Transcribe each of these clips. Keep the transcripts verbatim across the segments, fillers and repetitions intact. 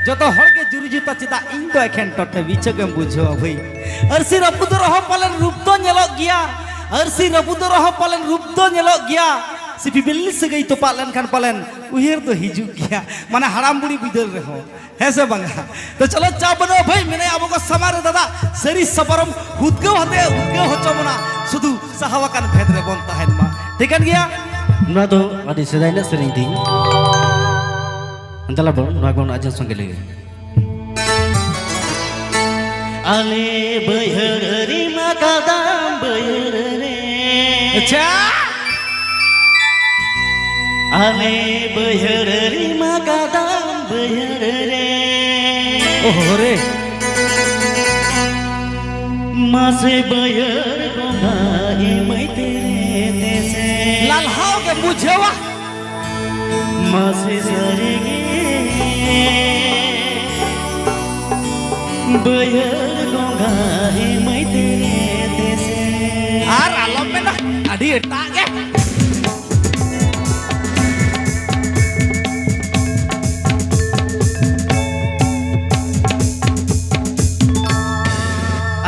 ᱡᱚᱛᱚ ᱦᱚᱲ ᱜᱮ ᱡᱩᱨᱤ ᱡᱩᱛᱟ ᱪᱮᱫᱟᱜ ᱤᱧ ᱫᱚ ᱮᱠᱷᱮᱱ ᱴᱚᱴᱮ ᱵᱤᱪᱷᱟᱹ ᱜᱮᱢ ᱵᱩᱡᱷᱟᱹᱣᱟ ᱵᱷᱟᱹᱭ᱾ ᱟᱹᱨᱥᱤ ᱨᱟᱹᱯᱩᱫ ᱨᱮᱦᱚᱸ ᱯᱟᱞᱮᱱ ᱨᱩᱯ ᱫᱚ ᱧᱮᱞᱚᱜ ᱜᱮᱭᱟ, ᱟᱹᱨᱥᱤ ᱨᱟᱹᱯᱩᱫ ᱨᱮᱦᱚᱸ ᱯᱟᱞᱮᱱ ᱨᱩᱯ ᱫᱚ ᱧᱮᱞᱚᱜ ᱜᱮᱭᱟ᱾ ᱥᱤᱯᱤ ᱵᱤᱞᱤ ᱥᱟᱹᱜᱟᱹᱭ ᱛᱚᱯᱟᱜ ᱞᱮᱱᱠᱷᱟᱱ ᱯᱟᱞᱮᱱ ᱩᱭᱦᱟᱹᱨ ᱫᱚ ᱦᱤᱡᱩᱜ ᱜᱮᱭᱟ, ᱢᱟᱱᱮ ᱦᱟᱲᱟᱢ ᱵᱩᱲᱦᱤ ᱵᱤᱫᱟᱹᱞ ᱨᱮᱦᱚᱸ, ᱦᱮᱸ ᱥᱮ ᱵᱟᱝᱟ? ᱛᱚ ᱪᱚᱞᱚ ᱪᱟ ᱵᱟᱹᱱᱩᱜᱼᱟ ᱵᱷᱟᱹᱭ, ᱢᱮᱱᱟᱭᱟ ᱟᱵᱚ ᱠᱚ ᱥᱟᱢᱟᱝ ᱨᱮ ᱫᱟᱫᱟ, ᱥᱟᱹᱨᱤ ᱥᱟᱯᱟᱨᱚᱢ ᱦᱩᱫᱽᱜᱟᱹᱣ ᱦᱟᱛᱮ ᱩᱫᱽᱜᱟᱹᱣ ᱦᱚᱪᱚ ᱵᱚᱱᱟ, ᱥᱩᱫᱷᱩ ᱥᱟᱦᱟᱣᱟᱠᱟᱱ ᱵᱷᱮᱫ ᱨᱮᱵᱚᱱ ᱛᱟᱦᱮᱱ ᱢᱟ᱾ ᱴᱷᱤᱠᱟᱹᱱ ᱜᱮᱭᱟ? ᱱᱚᱣᱟ ᱫᱚ ᱟᱹᱰᱤ ᱥᱮᱫᱟᱭ ᱨᱮᱱᱟᱜ ᱥᱮᱨᱮᱧ ᱛᱤᱧ᱾ ᱫᱮᱞᱟ ᱵᱚᱱ, ᱱᱚᱣᱟ ᱜᱮᱵᱚᱱ ᱟᱸᱡᱚᱢ ᱥᱟᱸᱜᱮ ᱞᱮᱜᱮ᱾ ᱟᱞᱮ ᱵᱟᱹᱭᱦᱟᱹᱲ ᱨᱮᱢᱟ ᱠᱟᱫᱟᱢ ᱵᱟᱹᱭᱦᱟᱹᱲ ᱨᱮ᱾ ᱟᱪᱪᱷᱟ᱾ ᱟᱞᱮ ᱵᱟᱹᱭᱦᱟᱹᱲ ᱨᱮᱢᱟ ᱠᱟᱫᱟᱢ ᱵᱟᱹᱭᱦᱟᱹᱲ ᱨᱮ᱾ ᱳᱦᱳ ᱨᱮ᱾ ᱢᱟᱥᱮ ᱵᱟᱹᱭᱦᱟᱹᱲ ᱵᱚᱸᱜᱟ ᱮᱢᱟᱹᱭ ᱛᱮᱨᱮ ᱛᱮᱥᱮ᱾ ᱞᱟᱞᱦᱟᱣ ᱜᱮ ᱵᱩᱡᱷᱟᱹᱣᱟ᱾ ᱢᱟᱥᱮ ᱥᱟᱹᱨᱤᱜᱮ ᱵᱟᱹᱭᱦᱟᱹᱲ ᱵᱚᱸᱜᱟ ᱮᱢᱟᱹᱭ ᱛᱮᱨᱮ ᱛᱮᱥᱮ᱾ ᱟᱨ ᱟᱞᱚᱢ ᱢᱮᱱᱟ, ᱟᱹᱰᱤ ᱮᱴᱟᱜ ᱜᱮ᱾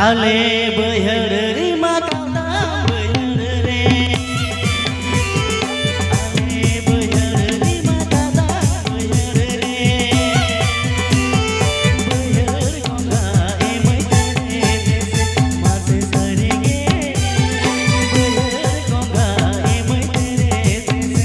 ᱟᱞᱮ ᱵᱟᱹᱭᱦᱟᱹᱲ ᱨᱮᱢᱟ ᱠᱟᱫᱟ ᱵᱟᱹᱭᱦᱟᱹᱲ ᱨᱮ᱾ ᱟᱞᱮ ᱵᱟᱹᱭᱦᱟᱹᱲ ᱨᱮᱢᱟ ᱠᱟᱫᱟ ᱵᱟᱹᱭᱦᱟᱹᱲ ᱨᱮ᱾ ᱵᱟᱹᱭᱦᱟᱹᱲ ᱠᱚᱸᱜᱟ ᱮᱢᱟᱹᱭ ᱛᱮᱨᱮ ᱛᱮᱥᱮ, ᱢᱟᱥᱮ ᱥᱟᱹᱨᱤᱜᱮ᱾ ᱵᱟᱹᱭᱦᱟᱹᱲ ᱠᱚᱸᱜᱟ ᱮᱢᱟᱹᱭ ᱛᱮᱨᱮ ᱛᱮᱥᱮ᱾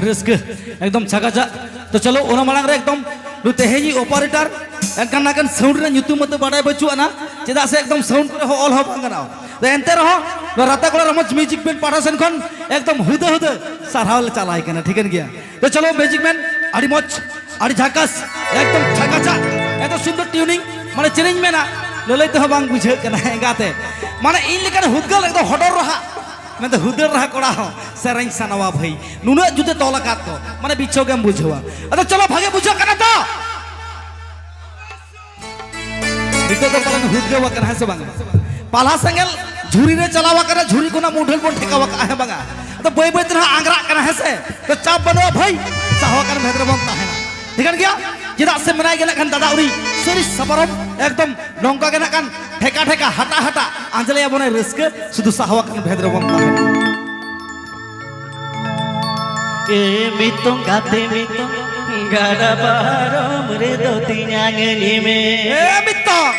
ᱨᱟᱹᱥᱠᱟᱹ ᱮᱠᱫᱚᱢ ᱪᱷᱟᱠᱟᱪᱟᱜ᱾ ᱛᱚ ᱪᱚᱞᱚ, ᱚᱱᱟ ᱢᱟᱲᱟᱝ ᱨᱮ ᱮᱠᱫᱚᱢ ᱱᱩᱭ ᱛᱮᱦᱮᱧᱤᱡ operator, ᱮᱱᱠᱷᱟᱱ ᱱᱟᱜᱟᱱ sound ᱨᱮᱱᱟᱜ ᱧᱩᱛᱩᱢ ᱢᱟᱛᱚ ᱵᱟᱰᱟᱭ ᱵᱟᱹᱪᱩᱜ ᱟᱱᱟ, ᱪᱮᱫᱟᱜ ᱥᱮ ᱮᱠᱫᱚᱢ sound ᱠᱚᱨᱮ ᱦᱚᱸ ᱚᱞ ᱦᱚᱸ ᱵᱟᱝ ᱜᱟᱱᱚᱜᱼᱟ᱾ ᱛᱚ ᱮᱱᱛᱮ ᱨᱮᱦᱚᱸ ᱱᱚᱣᱟ ᱨᱟᱛᱟ ᱠᱚᱲᱟ ᱨᱚᱢᱚᱡᱽ music band ᱯᱟᱦᱴᱟ ᱥᱮᱱ ᱠᱷᱚᱱ ᱮᱠᱫᱚᱢ ᱦᱩᱫᱟᱹ ᱦᱩᱫᱟᱹ ᱥᱟᱨᱦᱟᱣ ᱞᱮ ᱪᱟᱞᱟᱭ ᱠᱟᱱᱟ, ᱴᱷᱤᱠᱟᱹᱱ ᱜᱮᱭᱟ᱾ ᱛᱚ ᱪᱚᱞᱚ music man, ᱟᱹᱰᱤ ᱢᱚᱡᱽ, ᱟᱹᱰᱤ ᱡᱷᱟᱠᱟᱥ, ᱮᱠᱫᱚᱢ ᱪᱷᱟᱠᱟᱪᱟᱜ, ᱮᱠᱫᱚᱢ ᱥᱩᱱᱫᱚᱨ tuning, ᱢᱟᱱᱮ ᱪᱮᱫ ᱤᱧ ᱢᱮᱱᱟ, ᱞᱟᱹᱞᱟᱹᱭ ᱛᱮᱦᱚᱸ ᱵᱟᱝ ᱵᱩᱡᱷᱟᱹᱜ ᱠᱟᱱᱟ ᱮᱸᱜᱟᱛᱮ᱾ ᱢᱟᱱᱮ ᱤᱧ ᱞᱮᱠᱟᱱ ᱦᱩᱫᱜᱟᱹᱞ ᱮᱠᱫᱚᱢ ᱦᱚᱰᱚᱨ ᱨᱟᱦᱟ, ᱢᱮᱱᱫᱚ ᱦᱩᱫᱟᱹᱨ ᱨᱟᱦᱟ ᱠᱚᱲᱟ ᱦᱚᱸ ᱥᱮᱨᱮᱧ ᱥᱟᱱᱟᱣᱟ ᱵᱷᱟᱹᱭ, ᱱᱩᱱᱟᱹᱜ ᱡᱩᱛᱮ ᱛᱚᱞ ᱟᱠᱟᱫ ᱫᱚ, ᱢᱟᱱᱮ ᱵᱤᱪᱷᱚᱠ ᱜᱮᱢ ᱵᱩᱡᱷᱟᱹᱣᱟ᱾ ᱟᱫᱚ ᱪᱚᱞᱚ, ᱵᱷᱟᱜᱮ ᱵᱩᱡᱷᱟᱹᱜ ᱠᱟᱱᱟ ᱛᱚ? ᱱᱤᱛᱚᱜ ᱫᱚ ᱯᱟᱞᱮᱱ ᱦᱩᱫᱜᱟᱹᱣ ᱟᱠᱟᱱᱟ, ᱦᱮᱸ ᱥᱮ ᱵᱟᱝ? ᱯᱟᱞᱦᱟ ᱥᱮᱸᱜᱮᱞ ᱡᱷᱩᱨᱤ ᱨᱮ ᱪᱟᱞᱟᱣ ᱟᱠᱟᱱᱟ, ᱡᱷᱩᱨᱤ ᱠᱷᱚᱱᱟᱜ ᱢᱩᱰᱷᱟᱹᱞ ᱵᱚᱱ ᱴᱷᱮᱠᱟᱣ ᱟᱠᱟᱜᱼᱟ, ᱦᱮᱸ ᱵᱟᱝᱟ? ᱟᱫᱚ ᱵᱟᱹᱭ ᱵᱟᱹᱭ ᱛᱮ ᱱᱟᱦᱟᱜ ᱟᱝᱜᱽᱨᱟᱜ ᱠᱟᱱᱟ, ᱦᱮᱸ ᱥᱮ? ᱛᱚ ᱪᱟᱯ ᱵᱟᱹᱱᱩᱜᱼᱟ ᱵᱷᱟᱹᱭ, ᱥᱟᱦᱚ ᱟᱠᱟᱱ ᱵᱷᱮᱫ ᱨᱮᱵᱚᱱ ᱛᱟᱦᱮᱱᱟ, ᱴᱷᱤᱠᱟᱹᱱ ᱜᱮᱭᱟ? ᱪᱮᱫᱟᱜ ᱥᱮ ᱢᱮᱱᱟᱭ ᱜᱮ ᱱᱟᱜ ᱠᱷᱟᱱ ᱫᱟᱫᱟ ᱩᱱᱤ ᱥᱟᱹᱨᱤ ᱥᱟᱯᱟᱨᱚᱢ, ᱮᱠᱫᱚᱢ ᱱᱚᱝᱠᱟ ᱜᱮ ᱱᱟᱜ ᱠᱷᱟᱱ ᱴᱷᱮᱠᱟ ᱴᱷᱮᱠᱟ ᱦᱟᱴᱟ ᱦᱟᱴᱟ ᱟᱸᱡᱽᱞᱮᱭᱟᱵᱚᱱᱟᱭ ᱨᱟᱹᱥᱠᱟᱹ, ᱥᱩᱫᱷᱩ ᱥᱟᱦᱚ ᱟᱠᱟᱱ ᱵᱷᱮᱫ ᱨᱮᱵᱚᱱ ᱛᱟᱦᱮᱱᱟ᱾ ᱮ ᱢᱤᱛᱚᱝ ᱜᱟᱛᱮ ᱢᱤᱛᱚᱝ, ᱜᱟᱰᱟ ᱯᱟᱨᱚᱢ ᱨᱮᱫᱚ ᱛᱤᱧᱟᱝ ᱧᱤᱢᱮ᱾ ᱮ ᱢᱤᱛᱚᱝ!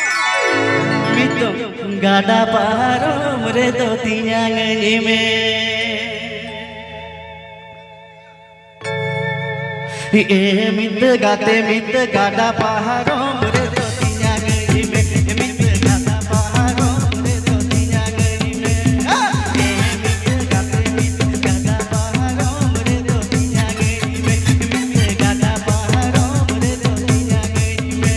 ᱢᱤᱛᱚᱝ ᱜᱟᱰᱟ ᱯᱟᱨᱚᱢ ᱨᱮᱫᱚ ᱛᱤᱧᱟᱝ ᱧᱤᱢᱮ᱾ ᱮ ᱢᱤᱛ ᱜᱟᱛᱮ ᱢᱤᱛ ᱜᱟᱰᱟ ᱯᱟᱨᱚᱢ ᱨᱮᱫᱚ ᱛᱤᱧᱟᱝ ᱧᱤᱢᱮ᱾ ᱮ ᱢᱤᱛ ᱜᱟᱰᱟ ᱯᱟᱨᱚᱢ ᱨᱮᱫᱚ ᱛᱤᱧᱟᱝ ᱧᱤᱢᱮ᱾ ᱮ ᱢᱤᱛ ᱜᱟᱛᱮ ᱢᱤᱛ ᱜᱟᱰᱟ ᱯᱟᱨᱚᱢ ᱨᱮᱫᱚ ᱛᱤᱧᱟᱝ ᱧᱤᱢᱮ᱾ ᱮ ᱢᱤᱛ ᱜᱟᱰᱟ ᱯᱟᱨᱚᱢ ᱨᱮᱫᱚ ᱛᱤᱧᱟᱝ ᱧᱤᱢᱮ᱾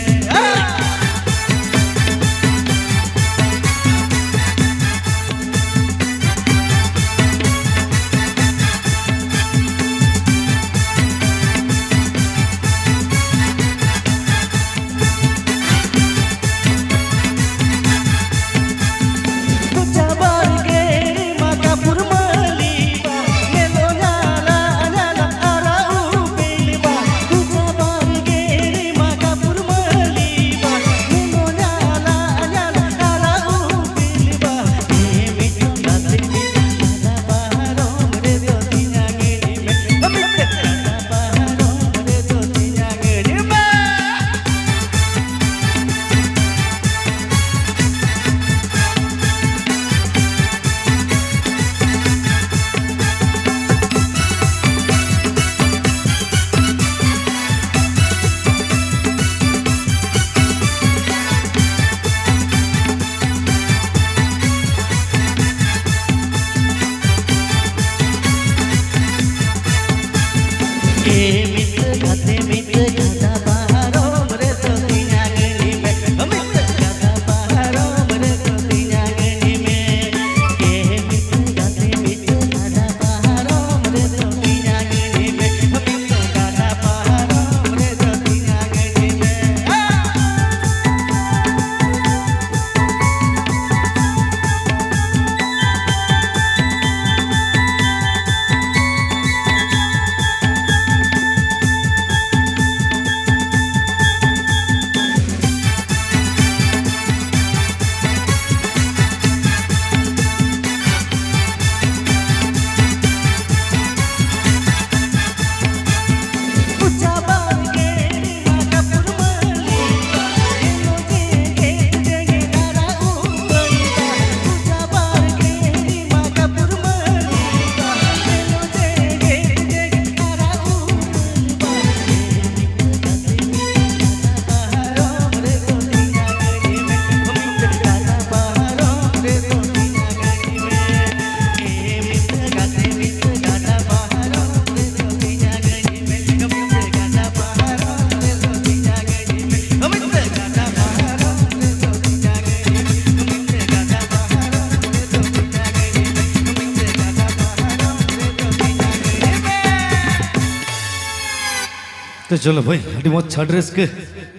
ᱪᱚᱞᱚ ᱵᱷᱟᱹᱭ, ᱟᱹᱰᱤ ᱢᱚᱡᱽ, ᱪᱷᱟᱹᱰ ᱨᱟᱹᱥᱠᱟᱹ,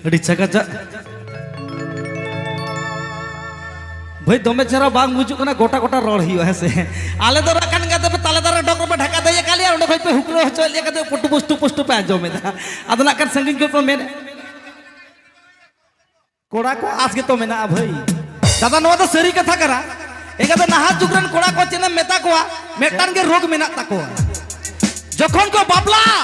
ᱟᱹᱰᱤ ᱪᱟᱠᱟᱪᱟᱠ᱾ ᱵᱷᱟᱹᱭ, ᱫᱚᱢᱮ ᱪᱮᱦᱨᱟ ᱵᱟᱝ ᱵᱩᱡᱩᱜ ᱠᱟᱱᱟ, ᱜᱚᱴᱟ ᱜᱚᱴᱟ ᱨᱚᱲ ᱦᱩᱭᱩᱜᱼᱟ, ᱦᱮᱸ ᱥᱮ? ᱟᱞᱮ ᱫᱚ ᱨᱟᱜ ᱠᱟᱱ ᱜᱟᱛᱮ ᱯᱮ ᱛᱟᱞᱮ ᱫᱟᱨᱮ ᱰᱚᱜᱽ ᱨᱮᱯᱮ ᱰᱷᱟᱠᱟ ᱫᱟᱹᱭ ᱟᱠᱟᱫ ᱞᱮᱭᱟ, ᱚᱸᱰᱮ ᱠᱷᱚᱡ ᱯᱮ ᱦᱩᱠᱨᱟᱹ ᱦᱚᱪᱚᱭᱮᱫ ᱞᱮᱭᱟ, ᱠᱟᱛᱮ ᱯᱩᱴᱩ ᱯᱩᱥᱴᱩ ᱯᱩᱥᱴᱩ ᱯᱮ ᱟᱸᱡᱚᱢᱮᱫᱟ᱾ ᱟᱫᱚ ᱱᱟᱜ ᱠᱷᱟᱱ ᱥᱟᱺᱜᱤᱧ ᱠᱷᱚᱡ ᱯᱮ ᱢᱮᱱ, ᱠᱚᱲᱟ ᱠᱚ ᱟᱥ ᱜᱮᱛᱚ ᱢᱮᱱᱟᱜᱼᱟ ᱵᱷᱟᱹᱭ᱾ ᱫᱟᱫᱟ, ᱱᱚᱣᱟ ᱫᱚ ᱥᱟᱹᱨᱤ ᱠᱟᱛᱷᱟ ᱠᱟᱱᱟ᱾ ᱮᱸᱜᱟ ᱫᱚ ᱱᱟᱦᱟᱜ ᱡᱩᱜᱽ ᱨᱮᱱ ᱠᱚᱲᱟ ᱠᱚ ᱪᱮᱫ ᱮᱢ ᱢᱮᱛᱟ ᱠᱚᱣᱟ, ᱢᱤᱫᱴᱟᱝ ᱜᱮ ᱨᱳᱜᱽ ᱢᱮᱱᱟᱜ ᱛᱟᱠᱚᱣᱟ᱾ ᱡᱚᱠᱷᱚᱱ ᱠᱚ ᱵᱟᱯᱞᱟᱜᱼᱟ,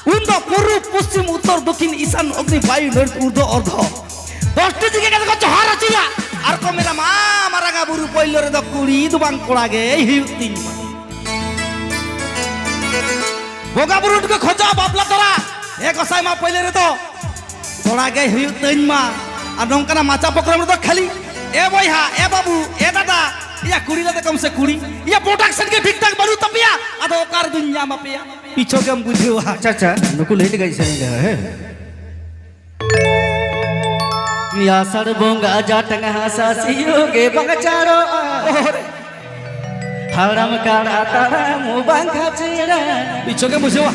ᱩᱱ ᱫᱚ ᱯᱩᱨᱩᱵ, ᱯᱚᱥᱪᱤᱢ, ᱩᱛᱛᱚᱨ, ᱫᱚᱠᱷᱤᱱ, ᱤᱥᱟᱱ, ᱚᱜᱽᱱᱤ, ᱵᱟᱭᱩ, ᱱᱚᱭᱨᱤᱛ, ᱩᱨᱫᱷᱚ, ᱚᱨᱫᱷᱚ, ᱫᱚᱥᱴᱤ ᱫᱤᱠᱮ ᱠᱟᱛᱮ ᱠᱚ ᱡᱚᱦᱟᱨ ᱦᱚᱪᱚᱭᱟ᱾ ᱟᱨ ᱠᱚ ᱢᱮᱱᱟ, "ᱢᱟ ᱢᱟᱨᱟᱝᱟ ᱵᱩᱨᱩ, ᱯᱳᱭᱞᱳ ᱨᱮᱫᱚ ᱠᱩᱲᱤ ᱫᱚ ᱵᱟᱝ ᱠᱚᱲᱟ ᱜᱮᱭ ᱦᱩᱭᱩᱜ ᱛᱤᱧ ᱢᱟ᱾" ᱵᱚᱸᱜᱟ ᱵᱩᱨᱩ ᱠᱚ ᱠᱷᱚᱡᱚᱜᱼᱟ ᱵᱟᱯᱞᱟ ᱛᱚᱨᱟ, "ᱮ ᱜᱚᱸᱥᱟᱭ ᱢᱟ, ᱯᱳᱭᱞᱳ ᱨᱮᱫᱚ ᱠᱚᱲᱟ ᱜᱮᱭ ᱦᱩᱭᱩᱜ ᱛᱤᱧ ᱢᱟ᱾" ᱟᱨ ᱱᱚᱝᱠᱟᱱᱟᱜ ᱢᱟᱪᱟ ᱯᱨᱳᱜᱨᱟᱢ ᱨᱮᱫᱚ ᱠᱷᱟᱹᱞᱤ, "ᱮ ᱵᱚᱭᱦᱟ, ᱮ ᱵᱟᱹᱵᱩ, ᱮ ᱫᱟᱫᱟ, ᱤᱭᱟ ᱠᱩᱲᱤ ᱞᱮᱫᱮ ᱠᱚᱢ ᱥᱮ ᱠᱩᱲᱤ, ᱤᱭᱟ ᱯᱨᱚᱰᱟᱠᱥᱚᱱ ᱜᱮ ᱴᱷᱤᱠ ᱴᱷᱟᱠ ᱵᱟᱹᱱᱩᱜ ᱛᱟᱯᱮᱭᱟ, ᱟᱫᱚ ᱚᱠᱟ ᱨᱮᱫᱚᱧ ᱧᱟᱢ ᱟᱯᱮᱭᱟ?" ᱯᱤᱪᱷᱚ ᱜᱮᱢ ᱵᱩᱡᱷᱟᱹᱣᱟ᱾ ᱟᱪᱪᱷᱟ, ᱟᱪᱪᱷᱟ, ᱱᱩᱠᱩ ᱞᱟᱹᱭ ᱞᱮᱠᱟ ᱤᱧ ᱥᱮᱨᱮᱧ ᱞᱮᱫᱟ, ᱦᱮᱸ? ᱟᱥᱟᱲ ᱵᱚᱸᱜᱟ ᱡᱟᱴᱟᱝ ᱦᱟᱥᱟ ᱥᱤᱭᱳᱜ ᱜᱮ ᱵᱟᱝ ᱪᱟᱲᱚᱜᱼᱟ᱾ ᱦᱟᱲᱟᱢ ᱠᱟᱲᱟ ᱛᱟᱲᱟᱢ ᱵᱟᱝ ᱠᱷᱟᱪᱮᱲᱟ᱾ ᱯᱤᱪᱷᱚ ᱜᱮᱢ ᱵᱩᱡᱷᱟᱹᱣᱟ᱾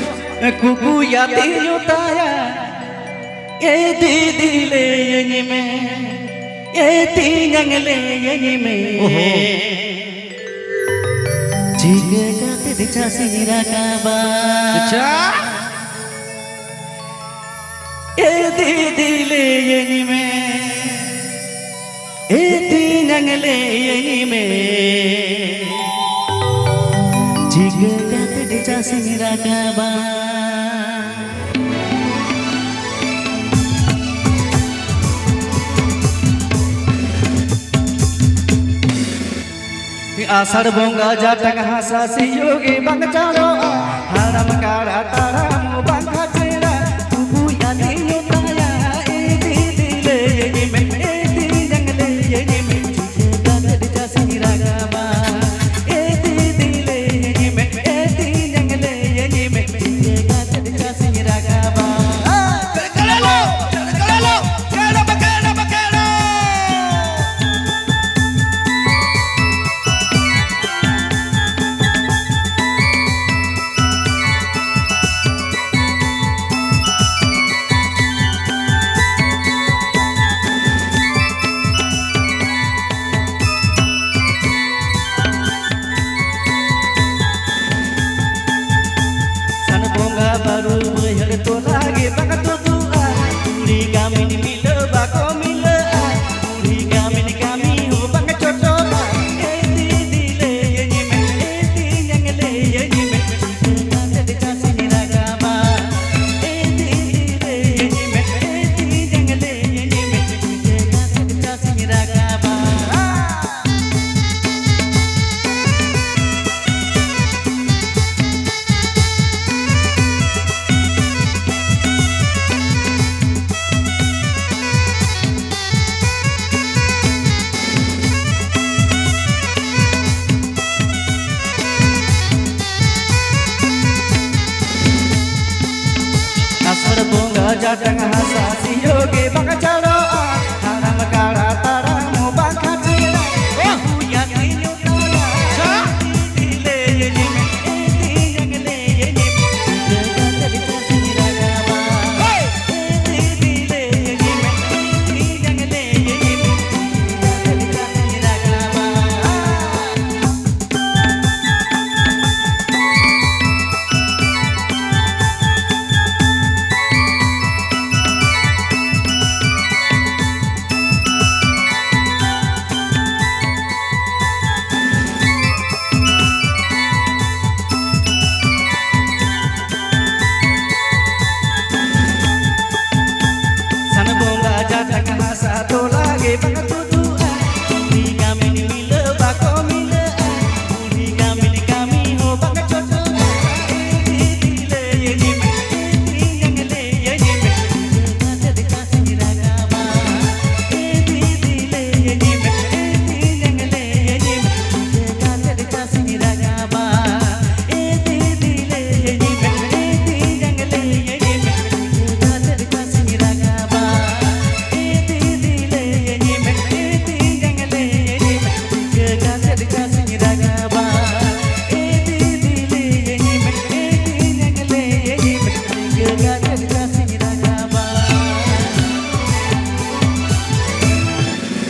ᱠᱩᱠᱩᱭᱟ ᱛᱤᱧᱩ ᱛᱟᱭᱟ᱾ ᱮ ᱫᱤᱫᱤ ᱞᱟᱹᱭᱟᱹᱧ ᱢᱮ, ᱮ ᱛᱮᱧᱟᱝ ᱞᱟᱹᱭᱟᱹᱧ ᱢᱮ᱾ ᱳᱦᱳ᱾ ᱪᱤᱠᱟᱹ ᱠᱟᱛᱮ ᱪᱟᱥᱤᱧ ᱨᱟᱠᱟᱵᱟ? ᱟᱪᱪᱷᱟ᱾ ᱮ ᱫᱤᱫᱤ ᱞᱟᱹᱭᱟᱹᱧ ᱢᱮ, ᱮ ᱛᱮᱧᱟᱝ ᱞᱟᱹᱭᱟᱹᱧ ᱢᱮ, ᱪᱤᱠᱟᱹ ᱠᱟᱛᱮ ᱪᱟᱥᱤᱧ ᱨᱟᱠᱟᱵᱟ? ᱟᱥᱟᱲ ᱵᱚᱸᱜᱟ ᱡᱟᱴᱟᱝ ᱦᱟᱥᱟ ᱥᱤᱭᱳᱜ ᱜᱮ ᱵᱟᱝ ᱪᱟᱲᱚᱜᱼᱟ, ᱦᱟᱲᱟᱢ ᱠᱟᱲᱟ ᱛᱟᱲᱟᱢ ᱵᱟᱝ ᱠᱷᱟᱪᱮᱲᱟ, ᱩᱵᱩᱭ ᱟᱹᱛᱤᱧ ᱛᱟᱭᱟ, ᱮ ᱫᱤᱫᱤ ᱞᱟᱹᱭᱟᱹᱧ ᱢᱮ, ᱮ ᱫᱤᱫᱤ ᱡᱟᱝ ᱞᱟᱹᱭᱟᱹᱧ ᱢᱮ, ᱪᱤᱠᱟᱹ ᱠᱟᱛᱮ ᱪᱟᱥᱤᱧ ᱨᱟᱠᱟᱵᱟ? ᱮ ᱫᱤᱫᱤ ᱞᱟᱹᱭᱟᱹᱧ ᱢᱮ, ᱮ ᱫᱤᱫᱤ ᱡᱟᱝ ᱞᱟᱹᱭᱟᱹᱧ ᱢᱮ, ᱪᱤᱠᱟᱹ ᱠᱟᱛᱮ ᱪᱟᱥᱤᱧ ᱨᱟᱠᱟᱵᱟ? ᱡᱟᱸᱜᱟ ᱦᱟᱥᱟ ᱥᱤᱭᱳᱜ ᱜᱮ ᱵᱟᱝ ᱪᱟᱞᱚᱜᱼᱟ, ᱦᱟᱲᱟᱢ ᱠᱟᱲᱟ ᱛᱟᱲᱟᱢ ᱦᱚᱸ ᱵᱟᱝ ᱠᱷᱟᱪᱮᱲᱟ᱾ ᱚ! ᱵᱟᱹᱦᱩᱭᱟ ᱛᱤᱧ ᱚᱠᱟᱨᱮ? ᱪᱟ! ᱫᱤᱞᱮ ᱧᱮᱢᱮ, ᱛᱤᱧ ᱡᱟᱝᱞᱮ ᱧᱮᱢᱮ, ᱪᱤᱠᱟᱹ ᱠᱟᱛᱮ ᱪᱟᱥᱤᱧ ᱨᱟᱠᱟᱵᱟ? ᱦᱳᱭ! ᱫᱤᱞᱮ ᱧᱮᱢᱮ, ᱛᱤᱧ ᱡᱟᱝᱞᱮ ᱧᱮᱢᱮ, ᱪᱤᱠᱟᱹ ᱠᱟᱛᱮ ᱪᱟᱥᱤᱧ ᱨᱟᱠᱟᱵᱟ? ᱥᱟᱱ ᱵᱚᱸᱜᱟ ᱡᱟᱛᱟᱠ ᱦᱟᱥᱟ ᱛᱚᱞᱟ ᱜᱮ ᱵᱟᱝ ᱛᱩᱫᱩᱜᱼᱟ᱾ ᱠᱟᱹᱢᱤ ᱢᱤᱞᱟᱹ ᱵᱟᱠᱚ ᱢᱤᱞᱟᱹᱜᱼᱟ᱾ ᱠᱟᱹᱢᱤ ᱠᱟᱹᱢᱤ ᱦᱚᱸ ᱵᱟᱝ ᱪᱚᱴᱚᱜᱼᱟ᱾ ᱮ ᱫᱤᱫᱤ ᱞᱟᱹᱭᱟᱹᱧ ᱢᱮ, ᱮ ᱛᱮᱧᱟᱝ ᱞᱟᱹᱭᱟᱹᱧ ᱢᱮ, ᱪᱤᱠᱟᱹ ᱠᱟᱛᱮ ᱪᱟᱥᱤᱧ ᱨᱟᱠᱟᱵᱟ? ᱮ ᱫᱤᱫᱤ ᱞᱟᱹᱭᱟᱹᱧ ᱢᱮ, ᱮ ᱛᱮᱧᱟᱝ ᱞᱟᱹᱭᱟᱹᱧ ᱢᱮ, ᱪᱤᱠᱟᱹ ᱠᱟᱛᱮ ᱪᱟᱥᱤᱧ ᱨᱟᱠᱟᱵᱟ? ᱮ ᱫᱤᱫᱤ ᱞᱟᱹᱭᱟᱹᱧ ᱢᱮ, ᱮ ᱛᱮᱧᱟᱝ ᱞᱟᱹᱭᱟᱹᱧ ᱢᱮ, ᱪᱤᱠᱟᱹ ᱠᱟᱛᱮ ᱪᱟᱥᱤᱧ ᱨᱟᱠᱟᱵᱟ? ᱮ ᱫᱤᱫᱤ ᱞᱟᱹᱭᱟᱹᱧ ᱢᱮ, ᱮ ᱛᱮᱧᱟᱝ ᱞᱟᱹᱭᱟᱹᱧ ᱢᱮ, ᱪᱤᱠᱟᱹ ᱠᱟᱛᱮ ᱪᱟᱥᱤᱧ ᱨᱟᱠᱟᱵᱟ? ᱮ ᱫᱤᱫᱤ ᱞᱟᱹᱭᱟᱹᱧ ᱢᱮ, ᱮ ᱛᱮᱧᱟᱝ ᱞᱟᱹᱭᱟᱹᱧ ᱢᱮ, ᱪᱤᱠᱟᱹ ᱠᱟᱛᱮ ᱪᱟᱥᱤᱧ ᱨᱟᱠᱟᱵᱟ?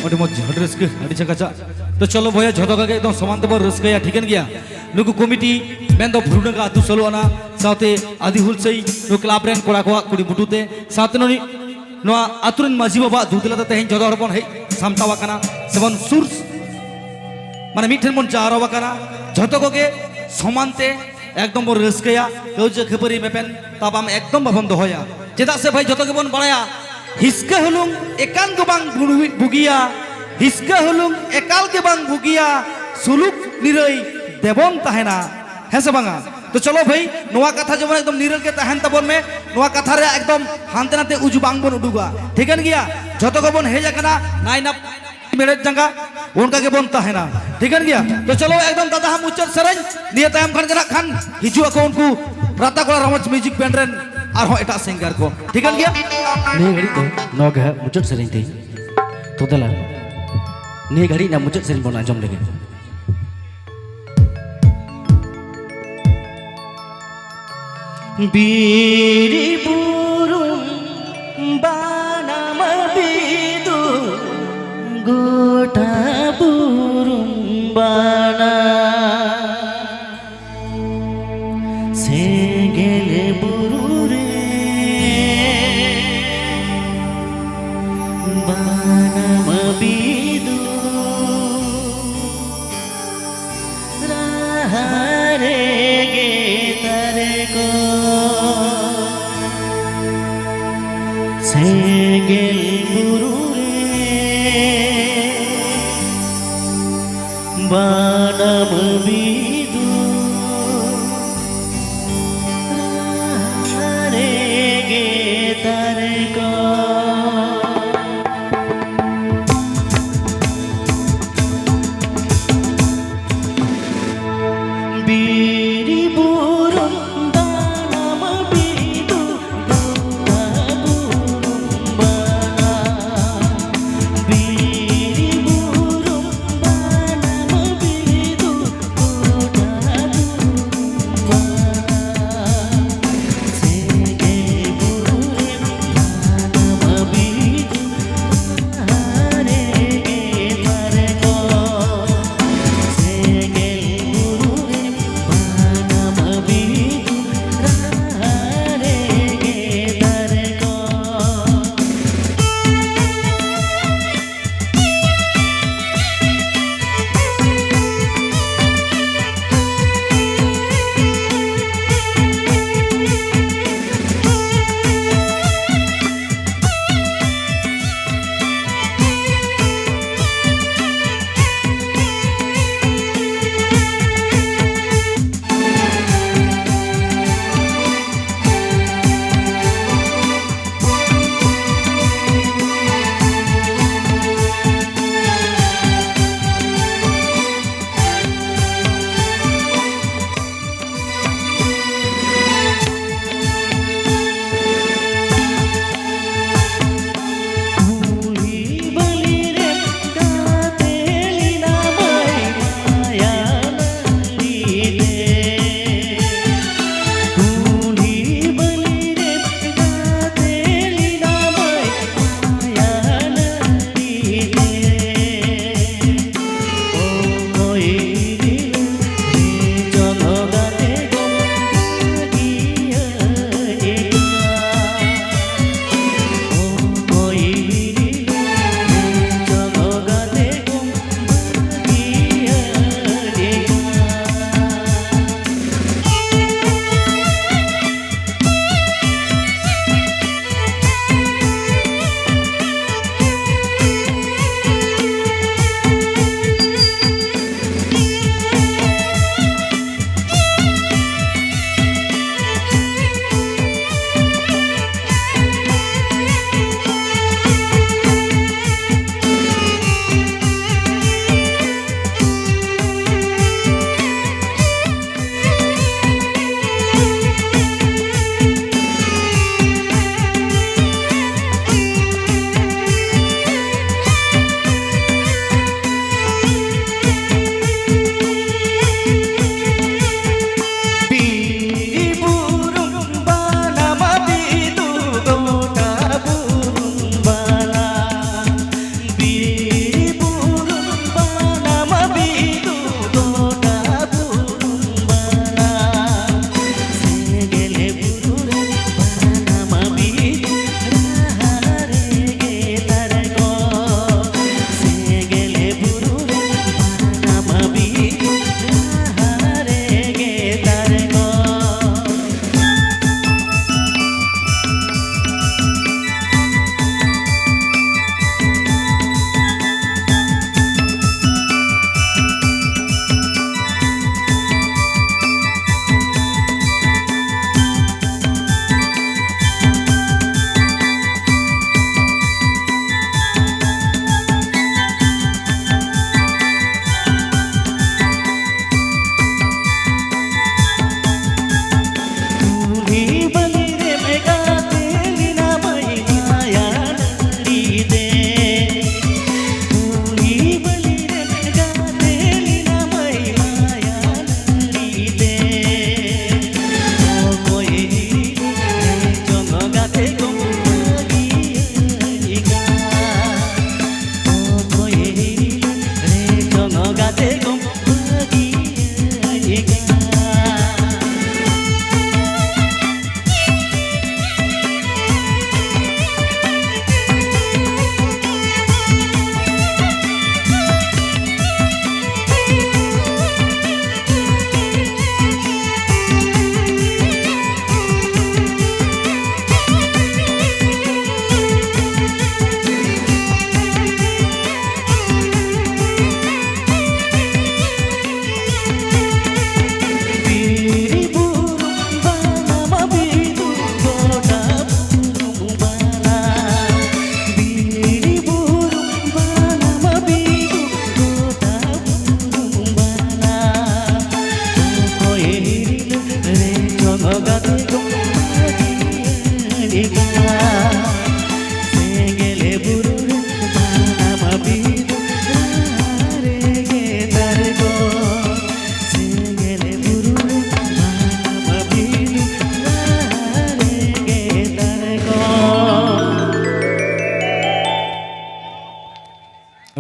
ᱟᱹᱰᱤ ᱢᱚᱡᱽ, ᱟᱹᱰᱤ ᱨᱟᱹᱥᱠᱟᱹ, ᱟᱹᱰᱤ ᱪᱟᱠᱟᱪᱟᱜ᱾ ᱛᱚ ᱪᱚᱞᱚ ᱵᱚᱭᱦᱟ, ᱡᱷᱚᱛᱚ ᱠᱚᱜᱮ ᱮᱠᱫᱚᱢ ᱥᱚᱢᱟᱱ ᱛᱮᱵᱚᱱ ᱨᱟᱹᱥᱠᱟᱹᱭᱟ, ᱴᱷᱤᱠᱟᱹᱱ ᱜᱮᱭᱟ? ᱱᱩᱠᱩ ᱠᱚᱢᱤᱴᱤ ᱢᱮᱱᱫᱚ ᱵᱷᱩᱨᱩᱰᱟᱸᱜᱟ ᱟᱹᱛᱩ ᱥᱳᱞᱳ ᱟᱱᱟ ᱥᱟᱶᱛᱮ ᱟᱹᱫᱤ ᱦᱩᱞᱥᱟᱹᱭ ᱱᱩᱠᱩ ᱠᱞᱟᱵᱽ ᱨᱮᱱ ᱠᱚᱲᱟ ᱠᱚᱣᱟᱜ ᱠᱩᱲᱤ ᱵᱩᱴᱩ ᱛᱮ ᱥᱟᱶᱛᱮ ᱱᱩᱭ ᱱᱚᱣᱟ ᱟᱹᱛᱩ ᱨᱮᱱ ᱢᱟᱹᱡᱷᱤ ᱵᱟᱵᱟᱣᱟᱜ ᱫᱩᱛᱤᱞᱟ ᱛᱮ ᱛᱮᱦᱮᱧ ᱡᱷᱚᱛᱚ ᱦᱚᱲ ᱵᱚᱱ ᱦᱮᱡ ᱥᱟᱢᱴᱟᱣ ᱟᱠᱟᱱᱟ ᱥᱮᱵᱚᱱ ᱥᱩᱨ, ᱢᱟᱱᱮ ᱢᱤᱫ ᱴᱷᱮᱱ ᱵᱚᱱ ᱡᱟᱣᱨᱟ ᱟᱠᱟᱱᱟ᱾ ᱡᱷᱚᱛᱚ ᱠᱚᱜᱮ ᱥᱚᱢᱟᱱ ᱛᱮ ᱮᱠᱫᱚᱢ ᱵᱚᱱ ᱨᱟᱹᱥᱠᱟᱹᱭᱟ, ᱠᱟᱹᱣᱡᱟᱹ ᱠᱷᱟᱹᱯᱟᱹᱨᱤ ᱢᱮᱯᱮᱱ ᱛᱟᱯᱟᱢ ᱮᱠᱫᱚᱢ ᱵᱟᱵᱚᱱ ᱫᱚᱦᱚᱭᱟ᱾ ᱪᱮᱫᱟᱜ ᱥᱮ ᱵᱷᱟᱭ, ᱡᱷᱚᱛᱚ ᱜᱮᱵᱚᱱ ᱵᱟᱲᱟᱭᱟ, ᱦᱤᱥᱠᱟᱹ ᱦᱩᱞᱩᱝ ᱮᱠᱟᱞ ᱜᱮ ᱵᱟᱝ ᱵᱩᱜᱤ-, ᱵᱩᱜᱤᱭᱟ, ᱦᱤᱥᱠᱟᱹ ᱦᱩᱞᱩᱝ ᱮᱠᱟᱞ ᱜᱮ ᱵᱟᱝ ᱵᱩᱜᱤᱭᱟ, ᱥᱩᱞᱩᱠ ᱱᱤᱨᱟᱹᱭ ᱫᱮᱵᱚᱱ ᱛᱟᱦᱮᱱᱟ, ᱦᱮᱸ ᱥᱮ ᱵᱟᱝᱟ? ᱛᱚ ᱪᱚᱞᱚ ᱵᱷᱟᱹᱭ, ᱱᱚᱣᱟ ᱠᱟᱛᱷᱟ ᱡᱮᱢᱚᱱ ᱮᱠᱫᱚᱢ ᱱᱤᱨᱟᱹᱞ ᱜᱮ ᱛᱟᱦᱮᱱ ᱛᱟᱵᱚᱱ ᱢᱮ, ᱱᱚᱣᱟ ᱠᱟᱛᱷᱟ ᱨᱮ ᱮᱠᱫᱚᱢ ᱦᱟᱱᱛᱮ ᱱᱟᱛᱮ ᱩᱡᱩ ᱵᱟᱝ ᱵᱚᱱ ᱩᱰᱩᱠᱟ, ᱴᱷᱤᱠᱟᱹᱱ ᱜᱮᱭᱟ? ᱡᱷᱚᱛᱚ ᱜᱮᱵᱚᱱ ᱦᱮᱡ ᱟᱠᱟᱱᱟ ᱱᱟᱭ ᱱᱟᱯ-, ᱢᱮᱲᱦᱮᱫ ᱡᱟᱸᱜᱟ, ᱚᱱᱠᱟ ᱜᱮᱵᱚᱱ ᱛᱟᱦᱮᱱᱟ, ᱴᱷᱤᱠᱟᱹᱱ ᱜᱮᱭᱟ? ᱛᱚ ᱪᱚᱞᱚ ᱮᱠᱫᱚᱢ ᱫᱟᱫᱟ ᱦᱟᱸᱜ ᱢᱩᱪᱟᱹᱫ ᱥᱮᱨᱮᱧ, ᱱᱤᱭᱟᱹ ᱛᱟᱭᱚᱢ ᱠᱷᱟᱱ ᱜᱮ ᱱᱟᱜ ᱠᱷᱟᱱ ᱦᱤᱡᱩᱜ ᱟᱠᱚ ᱩᱱᱠᱩ ᱨᱟᱛᱟ ᱠᱚᱲᱟ ᱨᱟᱢᱚᱡᱽ ᱢᱤᱣᱡᱤᱠ ᱵᱮᱱᱰ ᱨᱮᱱ ᱟᱨᱦᱚᱸ ᱮᱴᱟᱜ ᱥᱤᱝᱜᱟᱨ ᱠᱚ ᱴᱷᱤᱠᱟᱹᱱ ᱜᱮᱭᱟ᱾ ᱱᱤᱭᱟᱹ ᱜᱷᱟᱹᱲᱤᱡ ᱫᱚ ᱱᱚᱣᱟ ᱜᱮ ᱦᱟᱸᱜ ᱢᱩᱪᱟᱹᱫ ᱥᱮᱨᱮᱧ ᱛᱤᱧ᱾ ᱛᱚ ᱫᱮᱞᱟ, ᱱᱤᱭᱟᱹ ᱜᱷᱟᱹᱲᱤᱡ ᱨᱮᱱᱟᱜ ᱢᱩᱪᱟᱹᱫ ᱥᱮᱨᱮᱧ ᱵᱚᱱ ᱟᱸᱡᱚᱢ ᱞᱮᱜᱮ᱾ ᱵᱤᱨ ᱵᱩᱨᱩ ᱵᱟᱱᱟᱢ ᱵᱤᱫᱩ, ᱜᱚᱴᱟ ᱵᱩᱨᱩ ᱵᱟᱱᱟ᱾ ᱥᱮᱸᱜᱮᱞ ᱵᱩᱨᱩ ᱨᱮ ᱵᱟᱱᱟᱢ ᱵᱤᱫᱩ, ᱨᱟᱦᱟ ᱨᱮᱜᱮ ᱛᱟᱨᱠᱚ᱾ ᱥᱮᱸᱜᱮᱞ ᱵᱩᱨᱩ ᱨᱮ ᱵᱟᱱᱟᱢ ᱵᱤᱫᱩ, ᱨᱟᱦᱟ ᱨᱮᱜᱮ ᱛᱟᱨᱠᱚ᱾ ᱵᱤᱨ ᱵᱩᱨᱩ ᱵᱟᱱᱟᱢ ᱵᱤᱫᱩ, ᱜᱚᱴᱟ ᱵᱩᱨᱩ ᱵᱟᱱᱟ᱾ ᱵᱤᱨ ᱵᱩᱨᱩ ᱵᱟᱱᱟᱢ ᱵᱤᱫᱩ, ᱜᱚᱴᱟ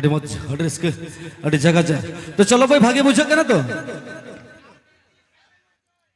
ᱟᱹᱰᱤ ᱢᱚᱡᱽ, ᱟᱹᱰᱤ ᱨᱟᱹᱥᱠᱟᱹ, ᱟᱹᱰᱤ ᱡᱟᱜᱟ ᱡᱟ᱾ ᱛᱚ ᱪᱚᱞᱚ ᱵᱷᱟᱹᱭ, ᱵᱷᱟᱜᱮ ᱵᱩᱡᱷᱟᱹᱜ ᱠᱟᱱᱟ ᱛᱚ?